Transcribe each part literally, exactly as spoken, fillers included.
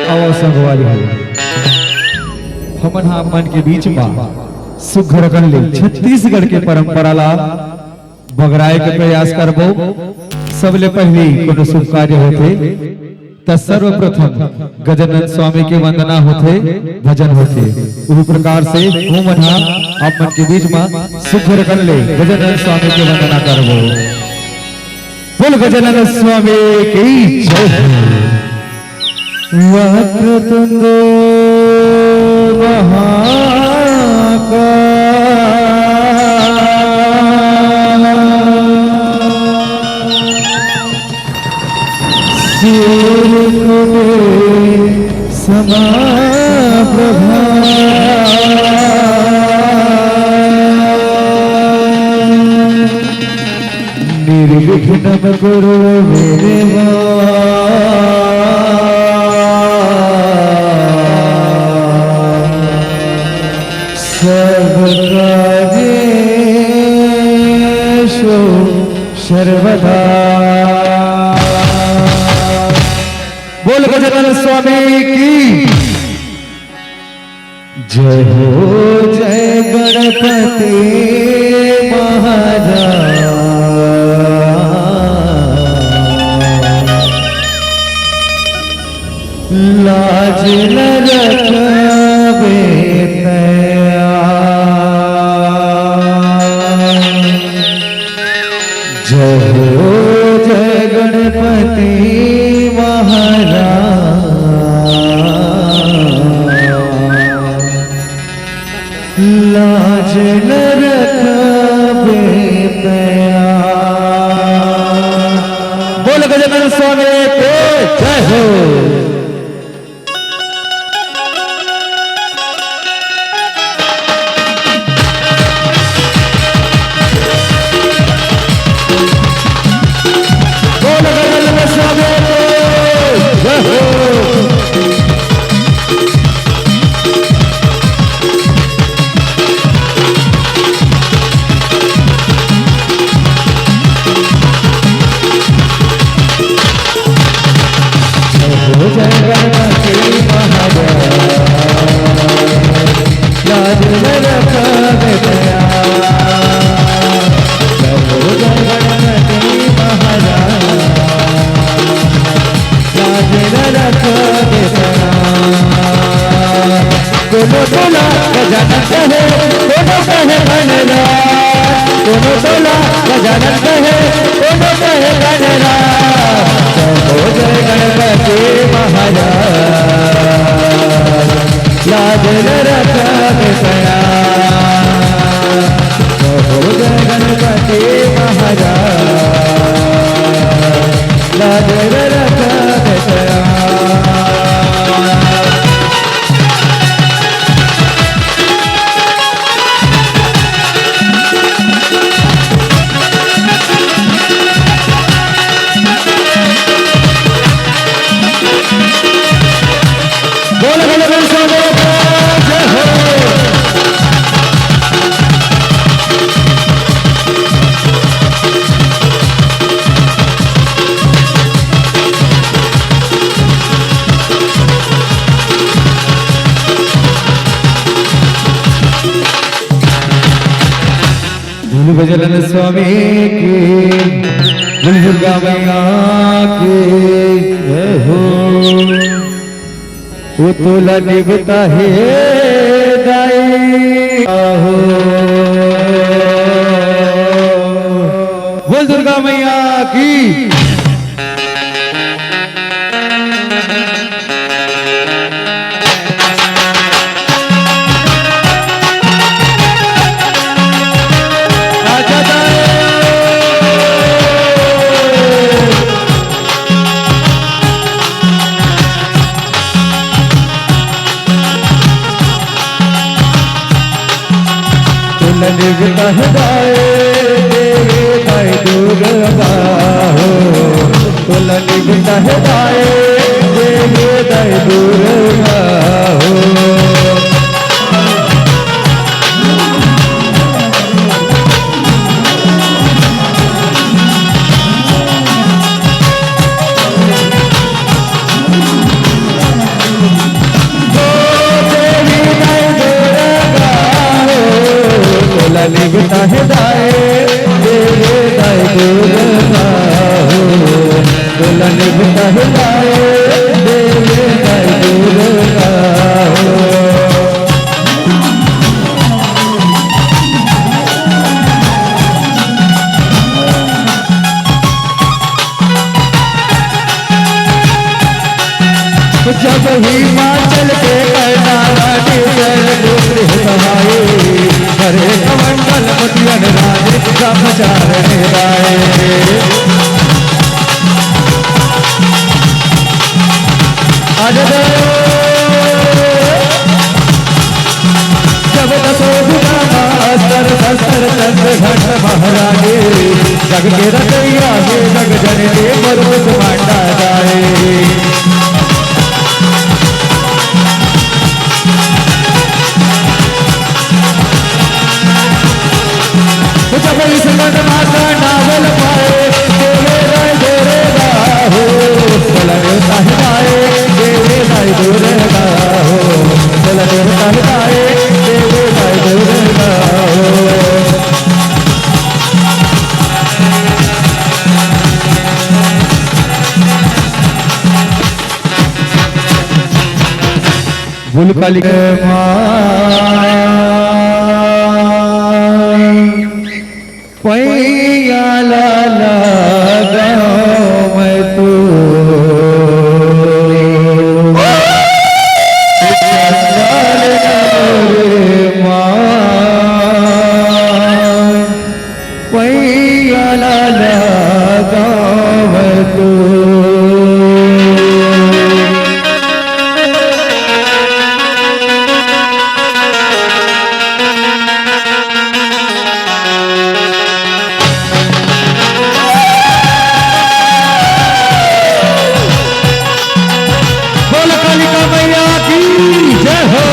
आओ संगवारी हो, हमन हा आप मन के बीच मा सुघर कन ले छत्तीसगढ़ के परंपरा ला बगराए के प्रयास करबो। सबले पहिली कोनो शुभ कार्य होथे, त सर्वप्रथम गजानन स्वामी के वंदना होथे, भजन होथे। उही प्रकार से हमन हा आप मन के बीच मा सुघर कन ले गजानन स्वामी के वंदना करबो। बोल गजानन स्वामी की जय हो। वक्रतुंड महाकाय सूर्यकोटि समाप्रभा। निर्विघ्नं कुरु मे देव सर्वकार्येषु सर्वदा। बोल गजानन स्वामी की जय हो। जय गणपति महाराज। लाज न रखबे तैया। जय हो जय गणपति महाराज। लाज न रखबे तैया। बोल गजानन स्वामी के जय हो। बोल गजानन स्वामी के जय हो। जय हो जय गणपति महाराज, लाज न रखबे तैया। जय हो जय गणपति महाराज, लाज न रखबे तैया। कोनो टोला गजानन कहे, कोनो कहे गणराज। कोनो टोला गजानन कहे, कोनो कहे गणराज। जय हो जय गणपति महाराज, लाज न रखबे तैया। जय हो जय गणपति महाराज, लाज न रखबे तैया। बोल भोले बाबा की जय हो। बोल गजानन स्वामी की, बोल दुर्गा मैया की जय हो। ओ तोला निभता हे दाई आहो। बोल दुर्गा मैया की। तुलनिक कहदाए देवी दाई दुर्गा हो, तुलनिक कहदाए देवी दाई दुर्गा हो। देवे दाई दुर्गा हो, बोला निपटाए, देवे दाई दुर्गा हो। जब हिमाचल के पैदा रानी शैल पुत्र सहाय, हरे कमंडल मोतियन राज ब्रह्मचारिणी दाए। अरे जब दसो भुजा अस्त्र शस्त्र चंद्र घंट महारानी, जग के रचैया हे जग जननी मोर कुसुमांडा दाए। जब इस मन माता नावल पाए, देवे दाई दुर्गा हो, बोला रे साहिबाए, देवे दाई दुर्गा हो, बोला रे साहिबाए, देवे दाई दुर्गा हो। बोल काली। पैया ला लगाओ मैं तो चंडाल न मोरे माँ। पैया ला लगाव तो। बोल कालिका मैया की जय हो।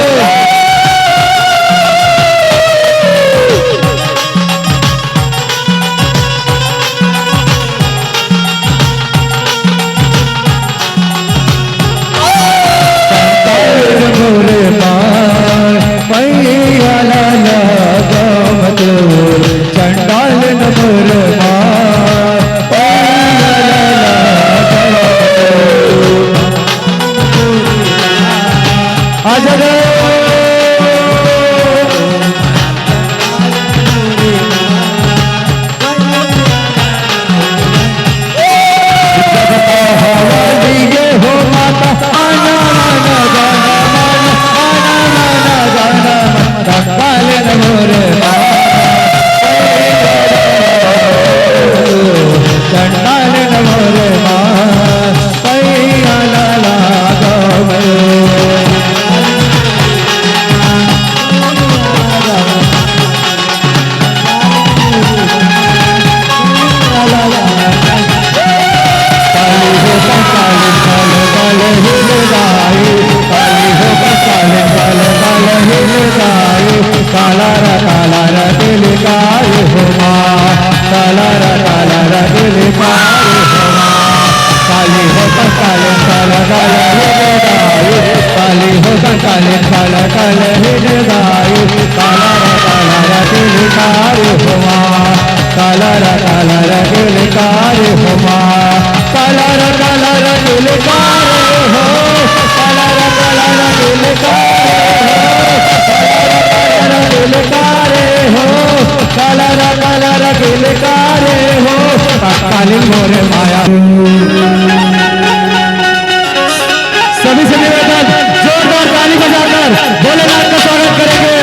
सभी से निवेदन, जोरदार ताली बजाकर भोलेनाथ का स्वागत करेंगे।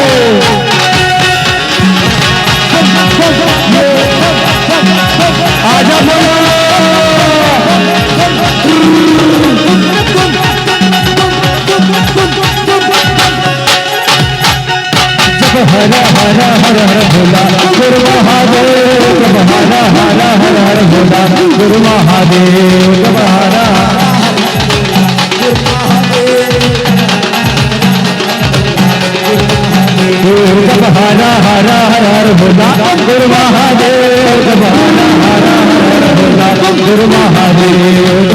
आजा बोलो। जब हर हर हर हर भोला गुरु महादेव, जब हर हर हर हर भोला गुरु महादेव, जब हर जब हर हर हर हर भोला गुरु महादेव, जब हर हर हर हर भोला गुरु महादेव।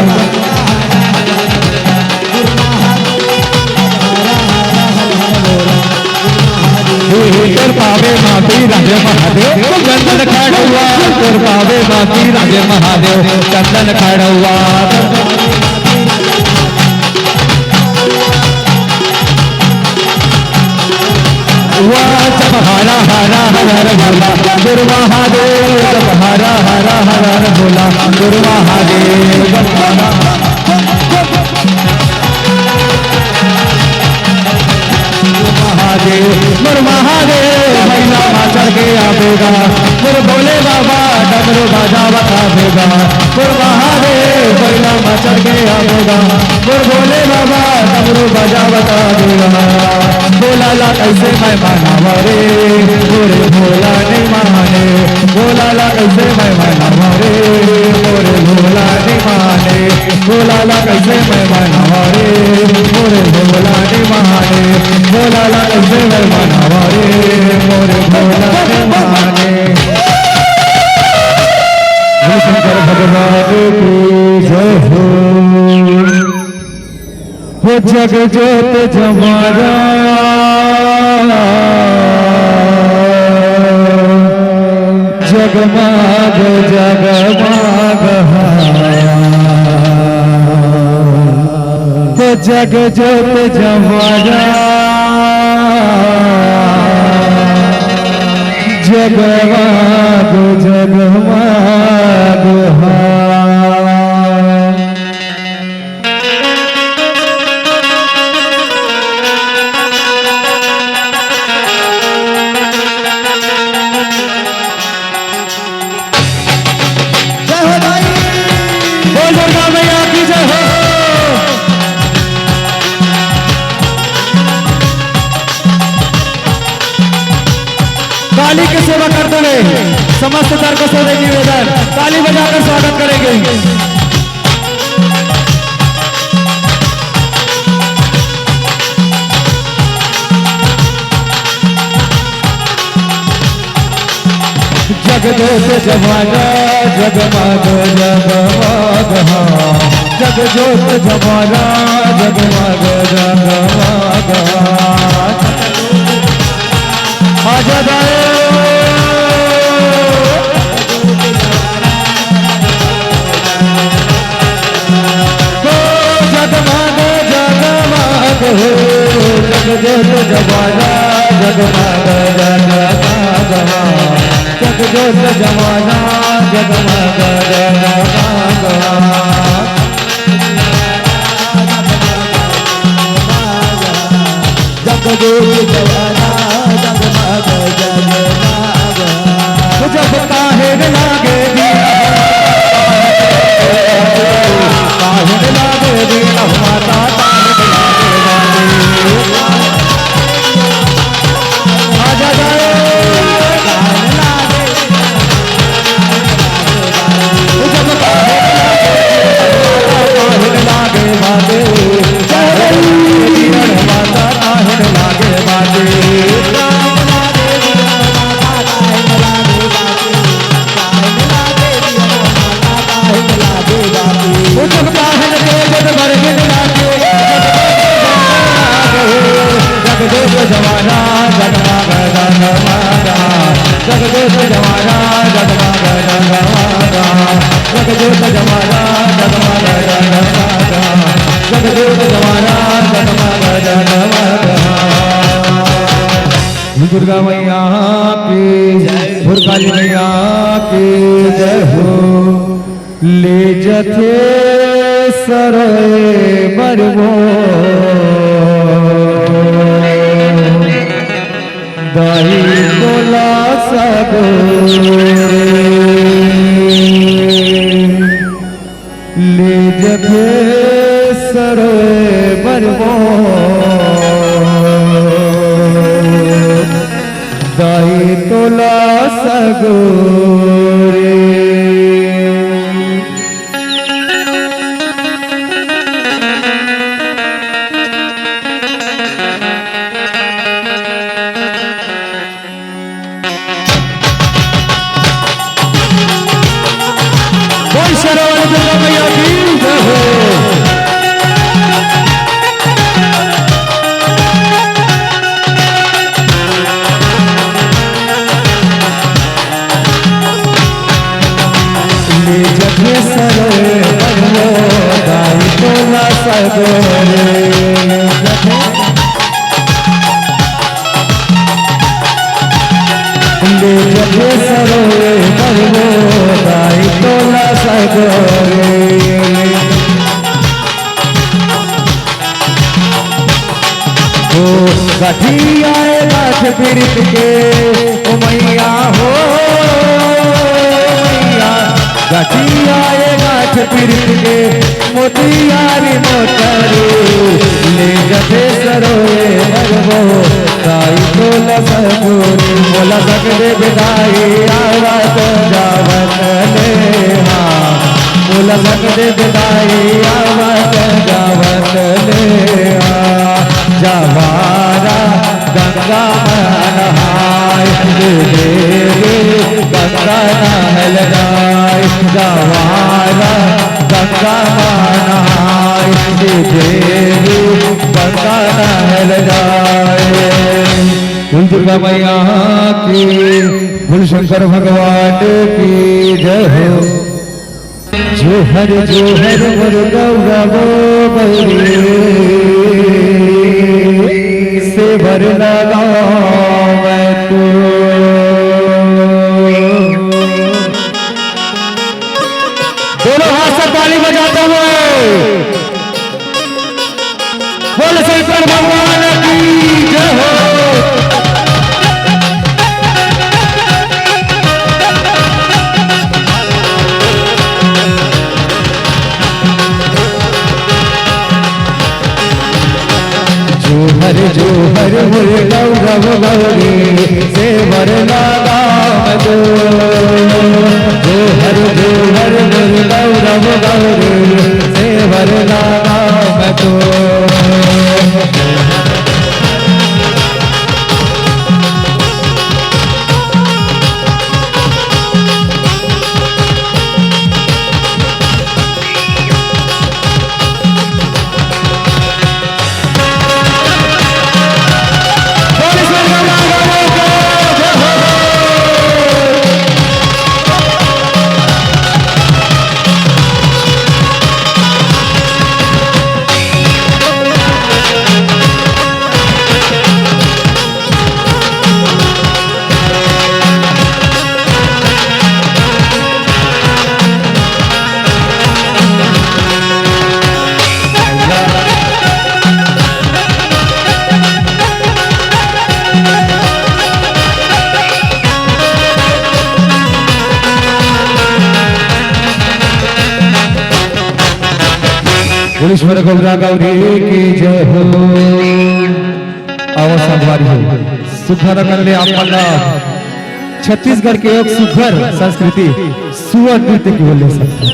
तोर पावे माफी राजे महादेव, चंदन खड़ुआ। तोर पावे माफी राजे महादेव, चंदन खड़ुआ। वाह, जब हरा हरा हर हर भोला, गुरु महादेव, जब हरा हरा हर हर भोला, गुरु महादेव। महादेव, मोर महादेव, भैला मा चढ़ के आवेगा, मोर भोले बाबा, डमरू बजावत आवेगा, मोर महादेव, भैला मा चढ़ के आवेगा, मोर भोले बाबा, डमरू बजावत आवेगा। भोला ला कैसे मैं मनावा रे, मोरे भोला नहीं माने, भोला ला कैसे मैं मनावा रे, मोरे भोला नहीं माने। भोला ला कैसे मैं मनावा रे, मोरे भोला नहीं माने। भोला ला कैसे मैं मनावा रे, मोरे भोला नहीं माने। बोलो शंकर भगवान की जय हो। हो जग जोत जमारा, जगमग जगमग हा। हो जग जोत जमारा, जगमग जगमग हा। जय हो भाई। बोल दुर्गा मैया की जय हो। काली के सेवा करते हुए समस्त दर्शकों से निवेदन, ताली बजाकर स्वागत करेंगे। जगदोत जमाना जगमग जगमग हा। जगदोत जमाना जगमग जगमग हा। आजा दाए। हो जगमग जगमग हो, जगदोत जमाना जगमग जगमग हा। जगदोत जमाना जगमग जगमग हा। जगदोत जमाना जगमग जगमग। जब ताहिर लागे दीन, ताहिर लागे दीन माता, ताहिर लागे दीन। आजा जाए। जब ताहिर लागे, ताहिर लागे बाजे। जय हो। माता ताहिर लागे बाजे। जब ताहिर के जब बरगिन लागे, जगदोत जमाना जगमग जगमग। जगदोत जमाना जगमग जगमग। जगदोत जमाना जगमग जगमग। जगदोत जमाना जगमग जगमग। दुर्गा मैया की, दुर्गा काली मैया की जय हो। ले जथे सरोय बर मोर, दाई तोला सगोरे। ले जथे सरोय बर मोर, दाई तोला सगोरे। बोल शेरा वाली दुर्गा मैया की जय हो। ले जथे सरोए मरबो, दाई तोला सगोरे। ओ गठिया ए गाठ पीरित के, ओ मैया हो मैया, गठिया ए गाठ पीरित के, मोतिया रे मोटरू, ले जथे सरोए मरबो, दाई तोला सगोरे। मोला संग दे दाई आवत जावत ले हा, मोला संग दे दाई आवत जावत ले हा। जवारा गंगा म नहाय, देवी गंगा नहल जाय। जवारा गंगा म नहाय, देवी गंगा नहल जाय। बोल दुर्गा मैया की, बोल शंकर भगवान की जय हो। जोहर जोहर मोर गौरा वो गौरी, सेवर लगा मैं तो। दोनों हाथ से ताली बजाते हुए बोल शंकर भगवान की जय हो। जोहर जोहर मोर गौरव गौरी, सेवर नाम दो। जोहर जोहर मोर गौरव गौरी, सेवर नाम दो। बोलेश्वर गौरा गौरी की जय हो। आवा संगवारी हो, सुघर अकन ले आप मन ला छत्तीसगढ़ के एक सुघर संस्कृति सुअर नृत्य के ओर ले सकत हन।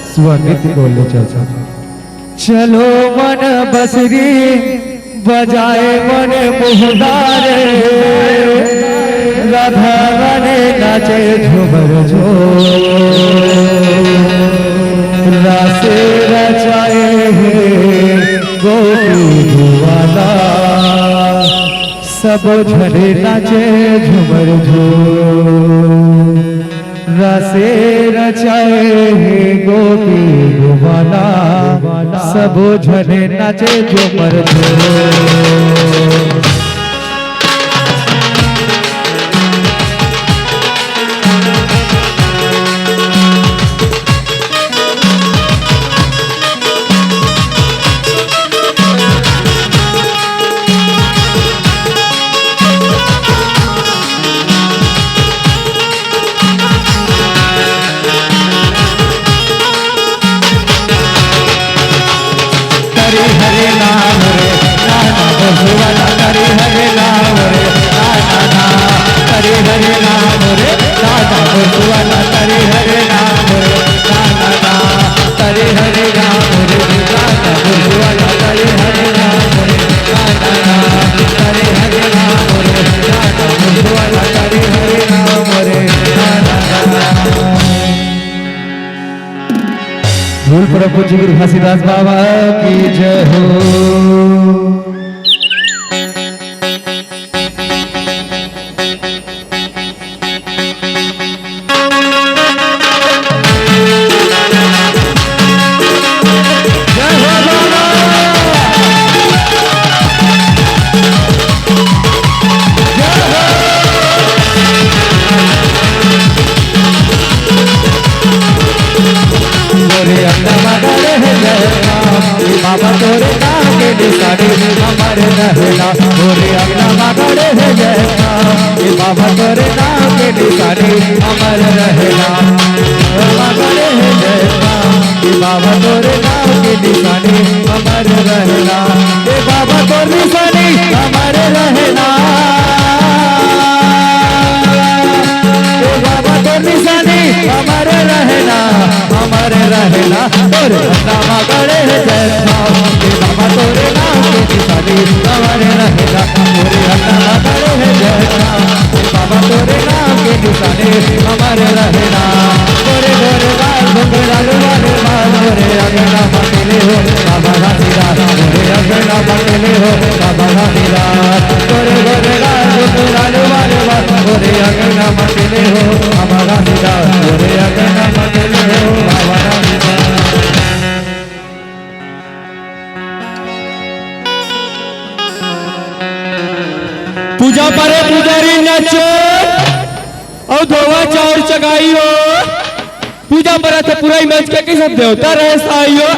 सुअर नृत्य के ओर ले चल सकत हन। चलो मन बसरी बजाए मन मुहदारे, राधा रानी नाचे झूमर झूम। रासे रचाए हे गोपी जुवाला, सबो झने नाचे झूमर झूम। रासे रचाए हे गोपी गोपाला, सबो झने नाचे झूमर झूम। हरे हरे नाम रे, नाना बसुआ ना। हरे हरे नाम रे, नाना ना। हरे हरे नाम रे, नाना बसुआ ना। हरे हरे नाम रे, नाना ना। हरे हरे नाम रे, नाना बसुआ ना। हरे हरे नाम रे, नाना ना। हरे हरे नाम रे, नाना बसुआ ना। हरे हरे नाम रे, नाना ना। बोल परम पूज्य गुरु घासीदास बाबा की जय हो। जय हो बाबा। अमर रहना, मगन है जय माँ, कि बाबा तोरे नाम के निशानी अमर रहना। ए बाबा तोर निशानी अमर रहना, ए बाबा तोर निशानी अमर रहना, अमर रहना। तोरे नाम मगन है जय माँ, कि बाबा तोरे नाम के निशानी अमर रहना। तोरे नाम मगन है जय माँ, बाबा तोरे नाम के निशानी अमर रहना। गोरे गोरे बाल घुंघरालू वाले बाल, तोरे अंगना में खेले हो बाबा घासीदास, तोरे अंगना में खेले हो बाबा घासीदास। गोरे गोरे बाल घुंघरालू वाले बाल, तोरे अंगना में खेले हो बाबा घासीदास, तोरे अंगना में खेले हो बाबा घासीदास। पूजा परे पुजारी नाचो अउ धोवा चाउर चघाई हो। पूजा परत हे पुरई मंच के, कि सब देवता रहे सहाई हो।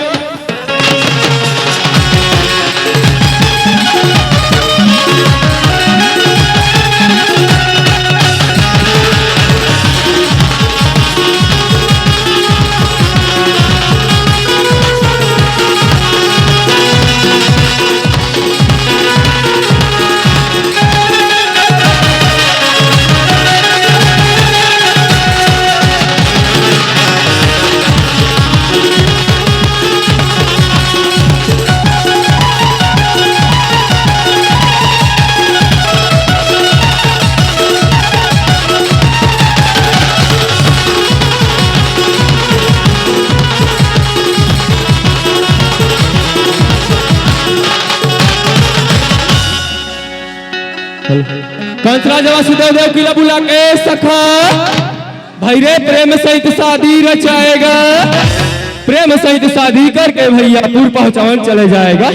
कंस राजा वासुदेव देवकी ला बुला के सखा, भाई रे प्रेम सहित शादी रचाएगा, प्रेम सहित शादी करके भैया पुर पहुंचावन चले जाएगा।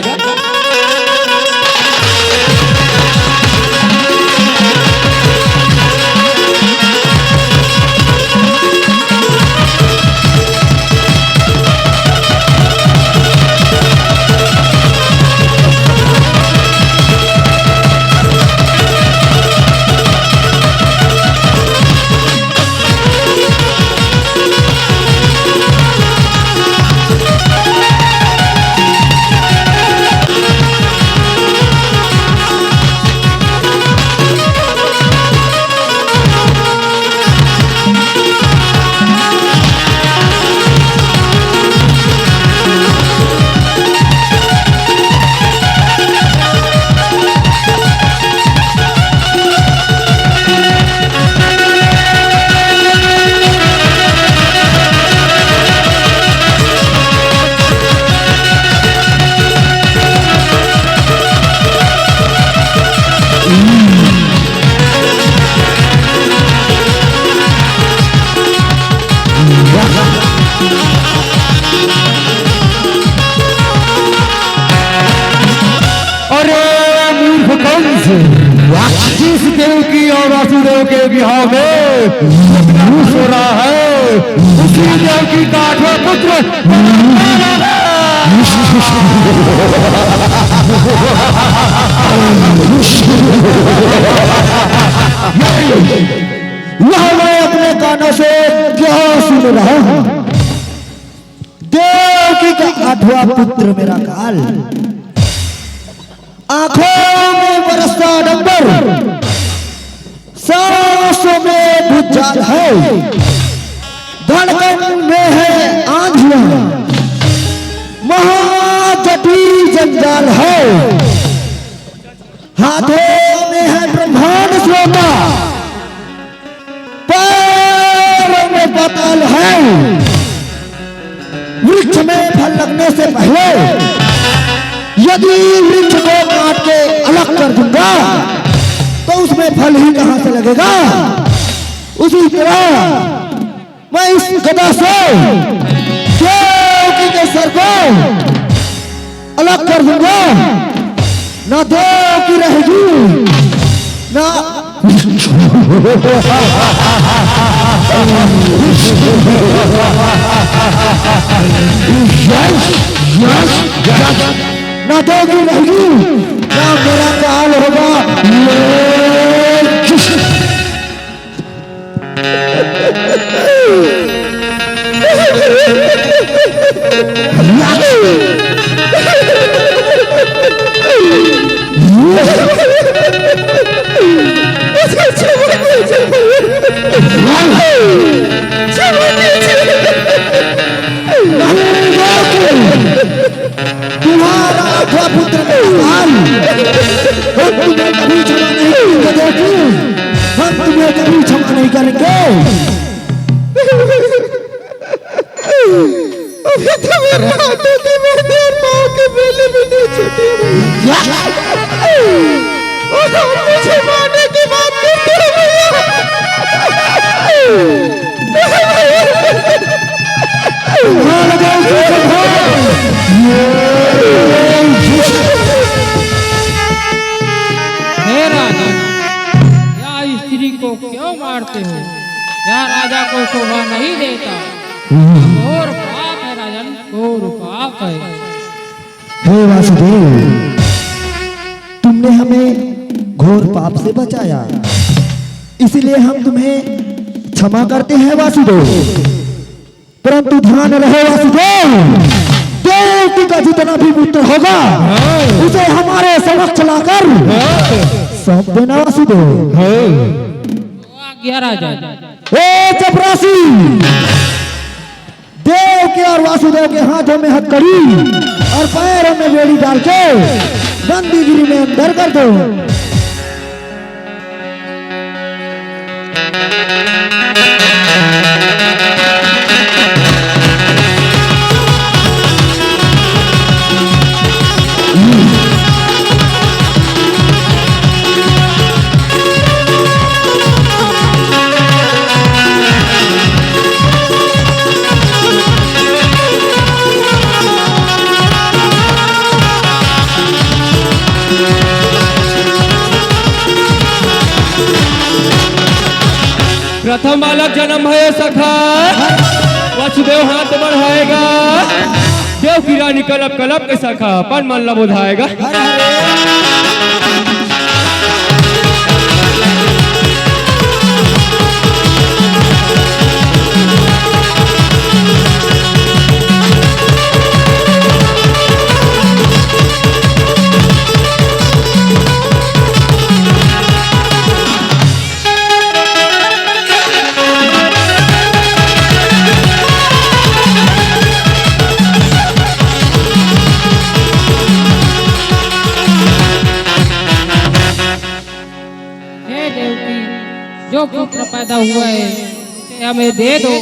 अरे मूर्ख कंस, जिस देवकी और वासुदेव के बिहाव में सो रहा है, उसी देवकी का आठवां पुत्र यह मैं अपने कानों से क्या सुन रहा हूँ? देवकी का आठवां पुत्र मेरा काल। आंखों में बरसता आडंबर, सांसों में भूचाल है, धड़कन में है आंधियां, महाजटी जंजाल है, हाथों में है ब्रह्मांड श्रोता, पैरों में पाताल है। वृक्ष में फल लगने से पहले यदि वृक्ष को काट के अलग कर दूंगा, तो उसमें फल ही कहां से लगेगा? उसी तरह मैं इस गदा से देवकी के सर को अलग कर दूंगा, ना देवकी रहेगी, ना ना देवकी रहेगी, ना मेरा काल होगा। तुम्हारा अठवा पुत्र का हाल हम तुम्हें कभी क्षमा नहीं करेंगे, देखो, हम तुम्हें कभी क्षमा नहीं करेंगे। अभी तो मेरे हाथों की मेहंदी और पाँव के बेले भी नहीं छूटी है भैया। और आप मुझे मारने की बात करते हो भैया। हे राजा, या स्त्री को क्यों मारते हो? यह राजा को शोभा नहीं देता। घोर पाप है राजन, घोर पाप है। हे वासुदेव, तुमने हमें घोर पाप से बचाया, इसलिए हम तुम्हें क्षमा करते हैं वासुदेव। परंतु ध्यान रहे वासुदेव, देवकी का जितना भी पुत्र होगा, उसे हमारे समक्ष लाकर सौंप देना वासुदेव। आज्ञा राजा। ए चपरासी, देवकी और वासुदेव के हाथों में हथकड़ी और पैरों में बेड़ी डाल के बंदीगिरी में अंदर कर दो। प्रथम बालक जन्म है सखा, वसुदेव हाथ बढ़ाएगा, देवकी रानी कलप कलप के सखा अपन मन ला बुझाएगा। हे देवकी, जो पुत्र पैदा हुआ है, उसे हमें दे दो,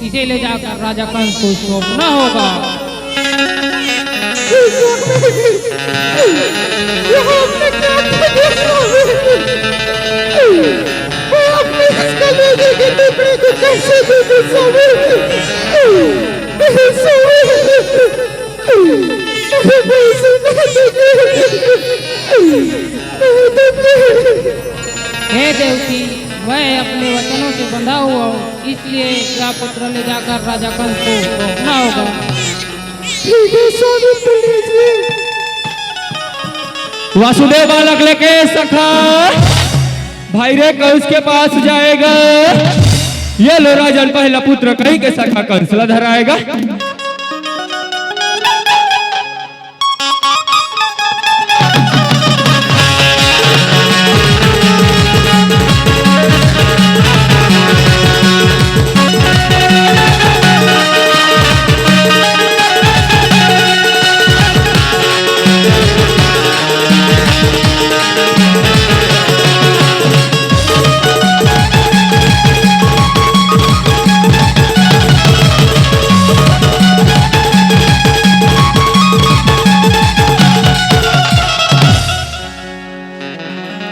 इसे ले जाकर राजा कंस को सौंपना होगा। आपने इसका लोहे के टुकड़े को कैसे दे दे स्वामी? नहीं स्वामी। नहीं, नहीं, नहीं, नहीं। हे देवकी, मैं अपने वचनों से बंधा हुआ हूँ, इसलिए यह पुत्र ले जाकर राजा कंस को सौंपना होगा। ठीक है स्वामी, ले लीजिए। वासुदेव बालक लेके सखा भाई रे कंस के पास जाएगा। ये लो राजन, पहला पुत्र कहीं के सखा कंस ला धराएगा।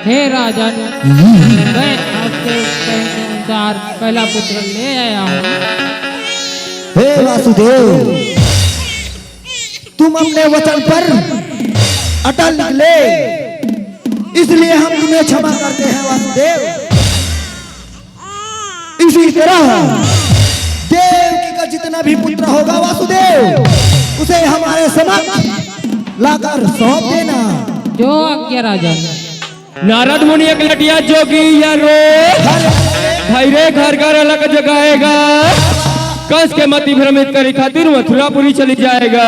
हे राजन, मैं आपके कहे के अनुसार पहला पुत्र ले आया हूँ। हे वासुदेव, तुम अपने वचन पर अटल निकले, इसलिए हम तुम्हें क्षमा करते हैं वासुदेव। इसी तरह देवकी का जितना भी पुत्र होगा वासुदेव, उसे हमारे समक्ष लाकर सौंप देना। जो आज्ञा राजन। नारद मुनि एक लटिया जोगिया रे। हरे भाई रे, घर घर अलग जगाएगा। कंस के मति भ्रमित करे खातिर मथुरापुरी चली जाएगा।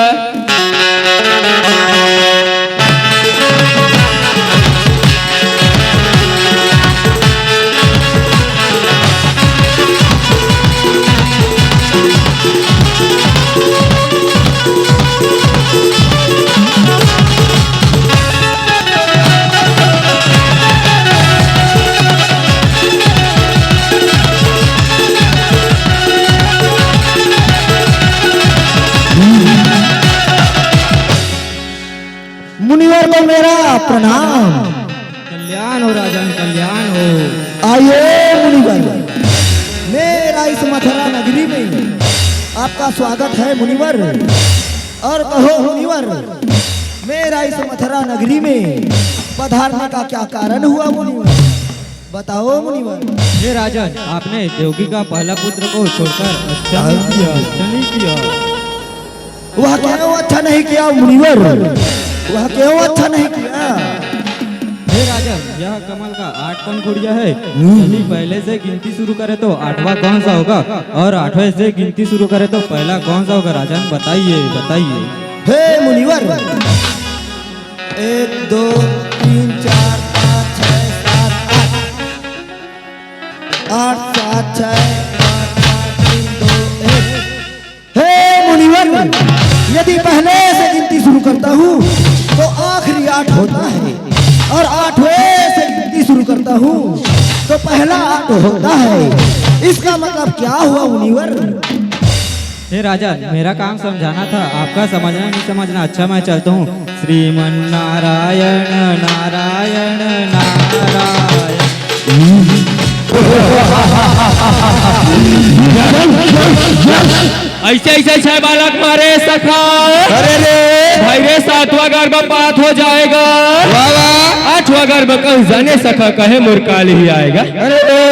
मुनिवर को मेरा प्रणाम। कल्याण हो राजन, कल्याण हो। आइए मुनिवर, मेरा इस मथुरा नगरी में आपका स्वागत है मुनिवर। और कहो मुनिवर, मेरा इस मथुरा नगरी में पधारने का क्या कारण हुआ मुनिवर? बताओ मुनिवर। हे राजन, आपने देवकी का पहला पुत्र को छोड़कर अच्छा नहीं किया, अच्छा नहीं किया। वह क्यों अच्छा नहीं किया मुनिवर? वह क्यों अच्छा नहीं किया? हे राजन, यह कमल का आठ पंखुड़िया है। हम्म। यदि पहले से गिनती शुरू करे तो आठवां कौन सा होगा, और आठवें से गिनती शुरू करे तो पहला कौन सा होगा राजन? बताइए, बताइए। हे मुनिवर, एक, दो, तीन, चार, पाँच, छः, सात, आठ। आठ, सात, छः, पाँच, चार, तीन, दो, एक। हे मुनिवर, यदि पहले से गिनती शुरू करता हूँ तो आखिरी आठ होता है, और आठवें से गिनती शुरू करता हूँ तो पहला आठ होता है। इसका मतलब क्या हुआ मुनिवर? हे राजन, मेरा काम समझाना था, आपका समझना नहीं समझना। अच्छा, मैं चलता हूँ। श्रीमन नारायण, नारायण, नारायण। ऐसे ऐसे छह बालक मारे सखा। अरे रे। भाई रे, सातवां गर्भपात हो जाएगा। वाह, वाह। आठवां गर्भ कौन जाने सखा, कहे मोर काल ही आएगा। अरे रे।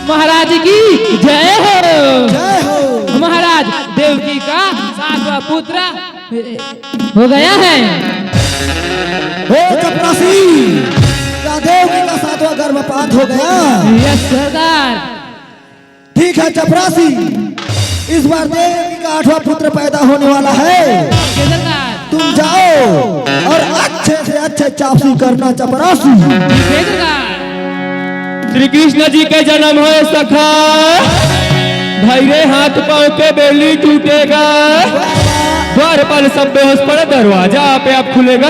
महाराज की जय हो। जय हो। महाराज, देवकी का सातवां पुत्र हो गया है। हो चपरासी, क्या देवकी का सातवां गर्भपात हो गया? यस सरदार। ठीक है चपरासी, इस बार देवकी का आठवां पुत्र पैदा होने वाला है। यस सरदार। तुम जाओ और अच्छे से अच्छे चापसी करना चपरासी। यस सरदार। श्री कृष्ण जी के जन्म होय सखा, भाई रे हाथ पाँव के बेली टूटेगा, द्वारपाल सब बेहोश पड़े, दरवाजा आपे आप खुलेगा।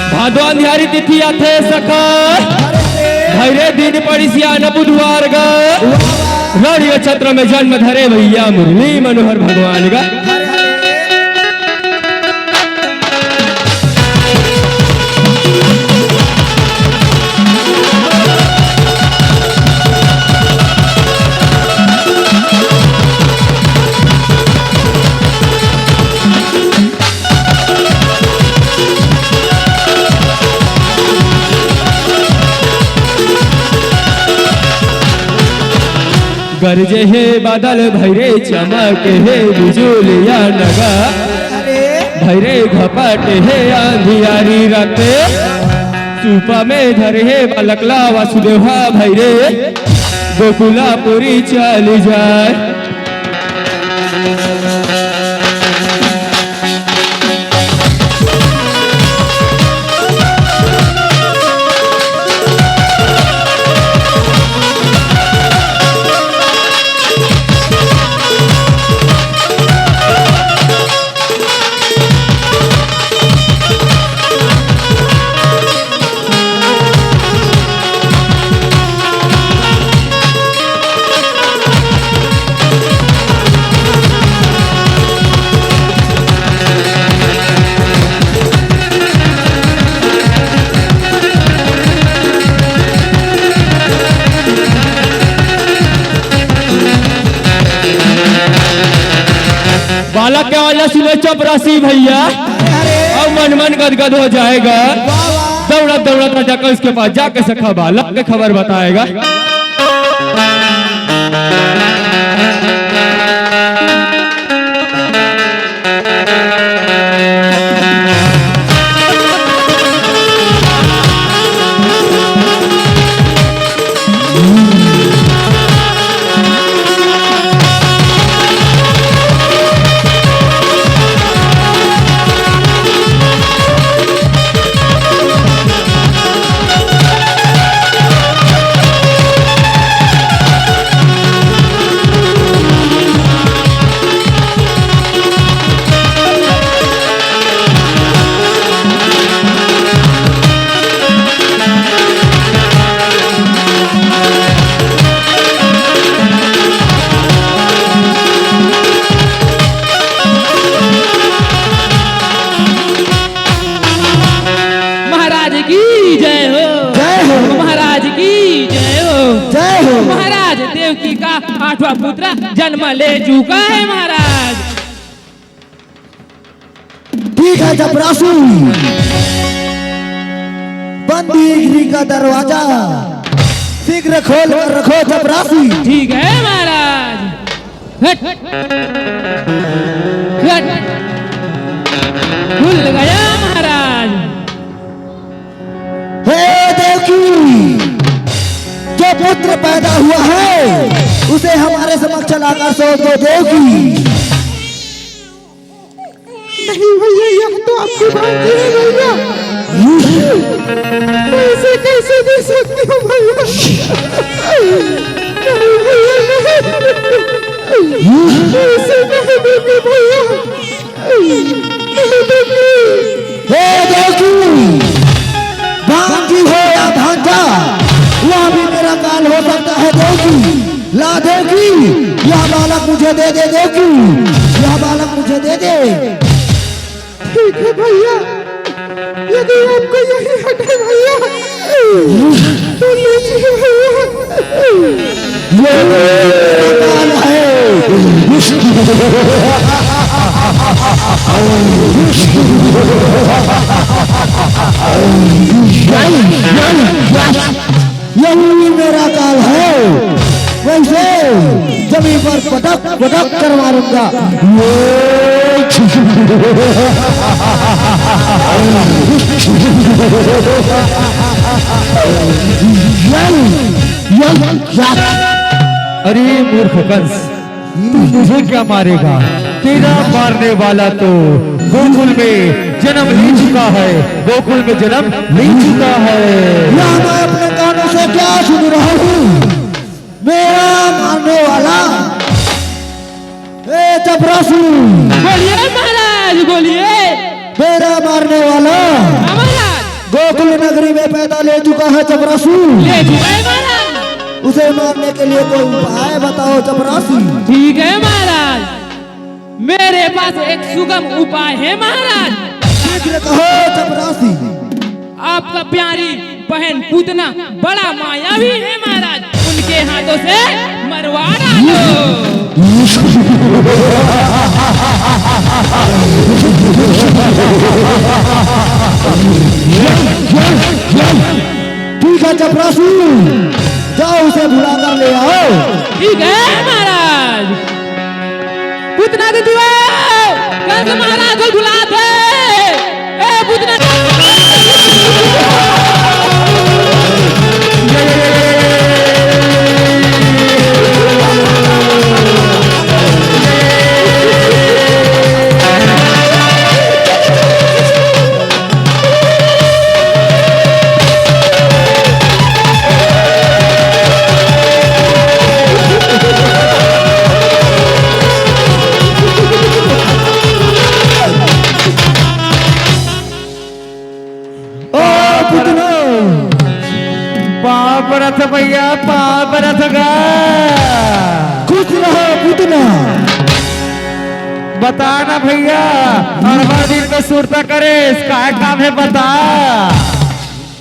भादो अंधियारी तिथि आथे सखा, भैरे दिन पड़िस आन बुधवार गा, रौड़िया छत्र में जन्म धरे भैया मुरली मनोहर भगवान गा। गरजे हे बादल भैरे, चमक हे बिजुलिया नगा। अरे। भैरे घपट हे अंधियारी राते। सूपा में धरे हे बालक ला वासुदेव हा भैरे। गोकुलापुरी चली जाए। बालक के आवाज ला सुने चपरासी भैया, अउ मन मन गदगद हो जाएगा। दौड़त दौड़त राजा कंस के पास जाके सखा बालक के खबर बताएगा। महाराज की जय हो। जय हो। महाराज की जय हो। जय हो। महाराज, देवकी का आठवां पुत्र जन्म ले चुका है महाराज। ठीक है चपरासी, बंदी गृह का दरवाजा शीघ्र खोल कर रखो चपरासी। ठीक है महाराज। हट। हट। भूल गया महाराज। हे देवकी, जो पुत्र पैदा हुआ है, उसे हमारे समक्ष लाकर सौंप दो देवकी। नहीं भैया, यह तो आपकी भांजी है भैया। मैं इसे कैसे दे सकती हूँ भैया? नहीं भैया, नहीं। मैं इसे नहीं दूंगी भैया। हे देवकी, भांजी हो या भांजा, वह भी मेरा काल हो सकता है देवकी। ला देवकी, यह बालक मुझे दे दे देवकी, यह बालक मुझे दे दे। ठीक है भैया, यदि आपको यही हक है भैया, तो लीजिए भैया। ये मेरा काल है। यही मेरा काल है। वैसे जमीन पर पटक पटक कर मारूंगा। अरे मूर्ख कंस, तू मुझे क्या मारेगा? तेरा मारने वाला तो गोकुल में जन्म ले चुका है, गोकुल में जन्म ले चुका है। यह मैं अपने कानों से क्या सुन रहा हूँ? मेरा मारने वाला, ए चपरासी, बोलिए महाराज, बोलिए। मेरा मारने वाला, हाँ महाराज। गोकुल नगरी में पैदा ले चुका है चपरासी। ले चुका है महाराज। उसे मारने के लिए कोई उपाय बताओ चपरासी। ठीक है महाराज, मेरे पास एक सुगम उपाय है महाराज। शीघ्र कहो चपरासी। आपका प्यारी बहन पूतना बड़ा मायावी है महाराज, उनके हाथों से मरवा डालो। ठीक है चपरासी, जाओ उसे बुला कर ले आओ। ठीक है। पूतना दे दियो, कंस महाराज ल भुला दे। ए पूतना। ओ पूतना, पाँव परत भैया, पाँव परत गा। खुश रहो पूतना। बता ना भैया, अरबा दिन में सुरता करे, इसका काम है बता।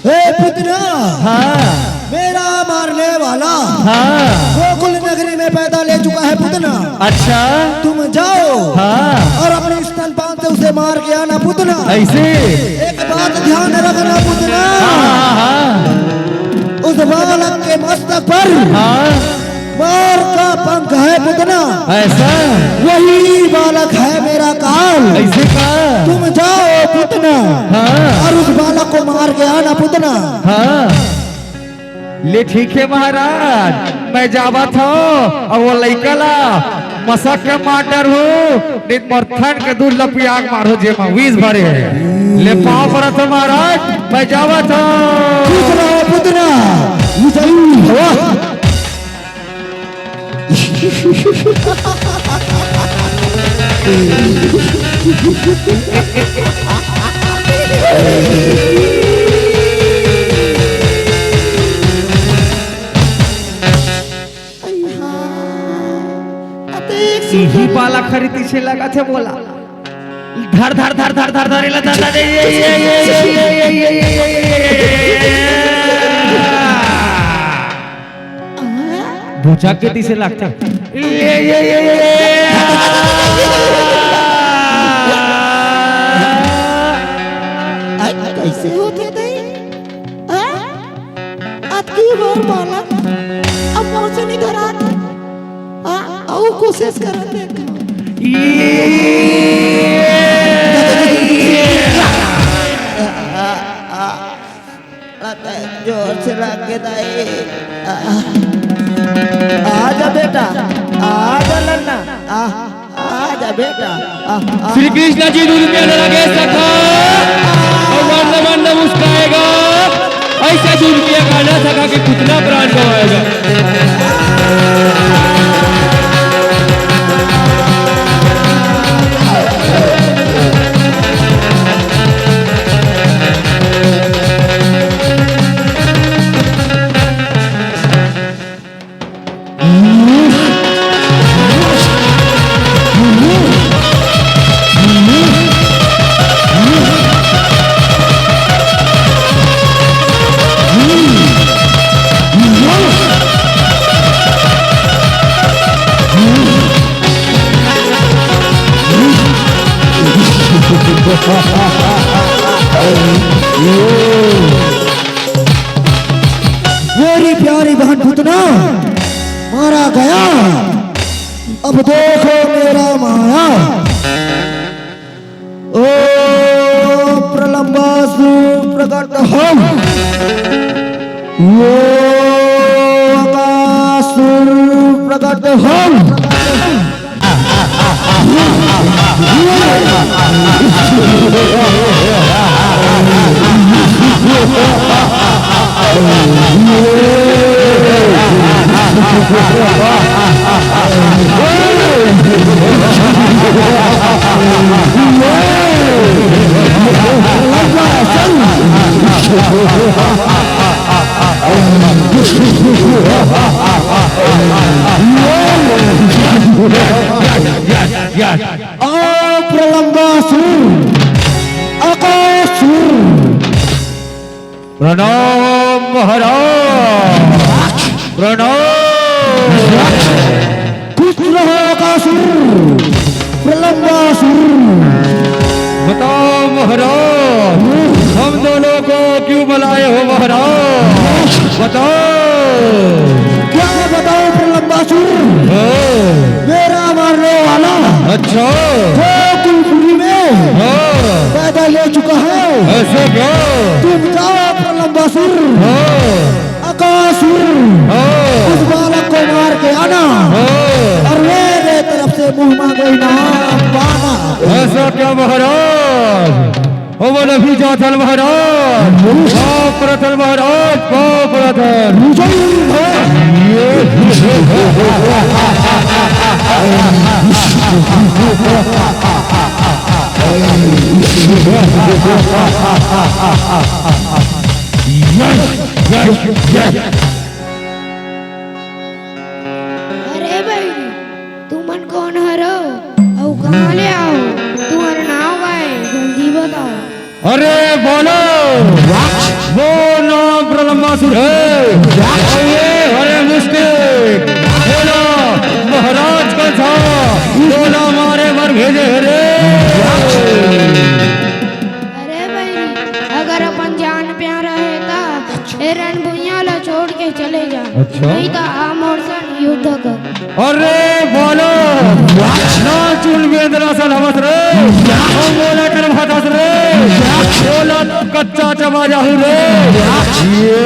ए पूतना, हाँ। मेरा मारने वाला हाँ। गोकुल नगरी में पैदा ले चुका है पूतना। अच्छा। तुम जाओ हाँ। और अपने स्तनपान से उसे मार के आना पूतना। ऐसे? एक बात ध्यान रखना पूतना। हाँ, हाँ, हाँ। उस बालक के मस्तक पर हाँ। मोर का पंख है पूतना। ऐसा? वही बालक है मेरा काल। ऐसे का? तुम जाओ पूतना। हाँ। और उस बालक को मार के आना पूतना। हाँ। ले ठीक है महाराज, मैं जावत हूँ। और वो लइका ला मसक के मार डरहूँ, नहीं मोर थन के दूध ला पिया के मारहूँ, जेमा विष भरे है। ले पाँव परत हूँ महाराज, मैं जावत हूँ। खुश रहो पूतना, विजयी भव। अतेक इही सुंदर। बालक हर रीति से लगत हे मोला। धर, धर, धर, धर, धर, धर, एला धर, धर, ये, ये, ये। भुजा के दिसे लागथे। ये, ये, ये, ये, ये। अ, कइसे होथे दई? अ? अतकी बार बालक अब मौसमी धरात। अ, अउ कोशिश करत देख। ये, ये, ये, ये। अबे, जोर से लाग के दाई। आ, आजा बेटा, आजा लन्ना, आ, आजा बेटा, आ, आ। श्री कृष्ण जी दुर्पिया लगे सखा, और वर्ण वर्ण मुस्काएगा, ऐसा दुर्पिया गाना सखा कि कितना प्राण गवाएगा। मेरी प्यारी बहन पूतना मारा गया। अब देखो मेरा माया। ओम प्रलंबासुर प्रकट हो। ओम अकासुर प्रकट हो। आ प्रलंबासुर, अकासुर। प्रणाम महाराज, प्रणाम। खुश रहो अकासुर, प्रलंबासुर। बताओ महाराज, हम दोनों को क्यों बुलाए हो महाराज? बताओ। क्या बताओ प्रलंबासुर? हाँ। मेरा मारने वाला अच्छा। गोकुलपुरी में हाँ। पैदा ले चुका है। ऐसा क्या? तुम जाओ प्रलंबासुर, हाँ। अकासुर, हाँ। उस बालक को मार के आना हाँ। और मेरे तरफ से मुंह मांगो इनाम पाना। ऐसा क्या महाराज? अमन अभी जाथन महाराज, पाँव परथन महाराज, पाँव परथन। अरे भाई, तुमन कोन हरो अउ कहाँ ले आओ? तुम्हारा नाव का है, जल्दी बताओ। अरे बोलो, वो नाम प्रलंबासुर है। अरे हरे मुस्टिक, बोला महाराज का था, बोला मारे बर भेजे हरे। अरे भाई, अगर अपन जान प्यारा है ता ए रणभुइयां ला छोड़ के चले जा, अच्छा। नहीं तो आ मोर संग युद्ध कर। अरे बोलो, ना चुन बेंदरा सन हवस रे, हम बोला कर भातस रे, बोला कच्चा चबा जाहू रे। ये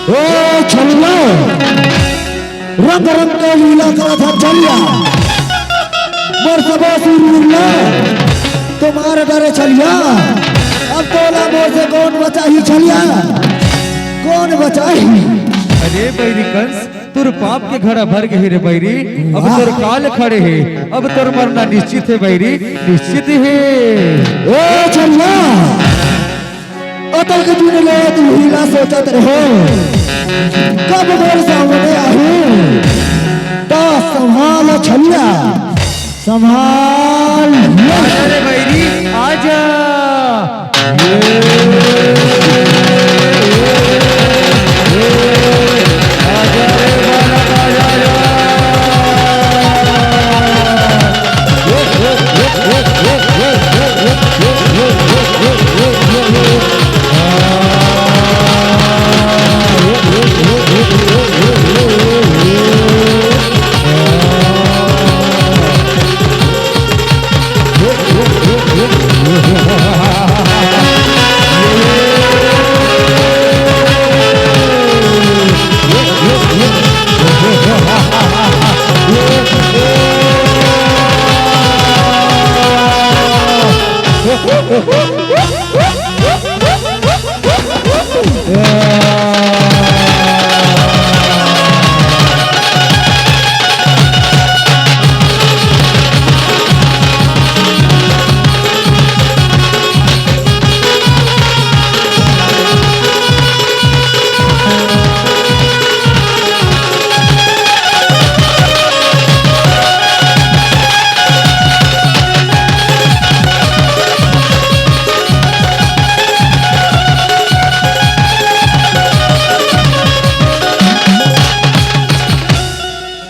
ए छलिया, रंग रंग के लीला करत हे छलिया। मोर सबो सुर उरला, तुम्हार डरे छलिया। अब तोला मोर से कौन बचाही छलिया, कौन बचाही? अरे बैरी कंस, तोर पाप के घड़ा भर गे हे रे बैरी। अब वाह। तोर काल खड़े हे, अब तोर मरना निश्चित हे बैरी, निश्चित हे। ए छलिया, अतक दिन ले तू हीला सोचत रहे, कब मोर सामने आही, त संभाल छलिया, संभाल। अरे बैरी, आजा।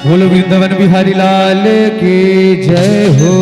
बोलो वृंदावन बिहारी लाल की जय हो।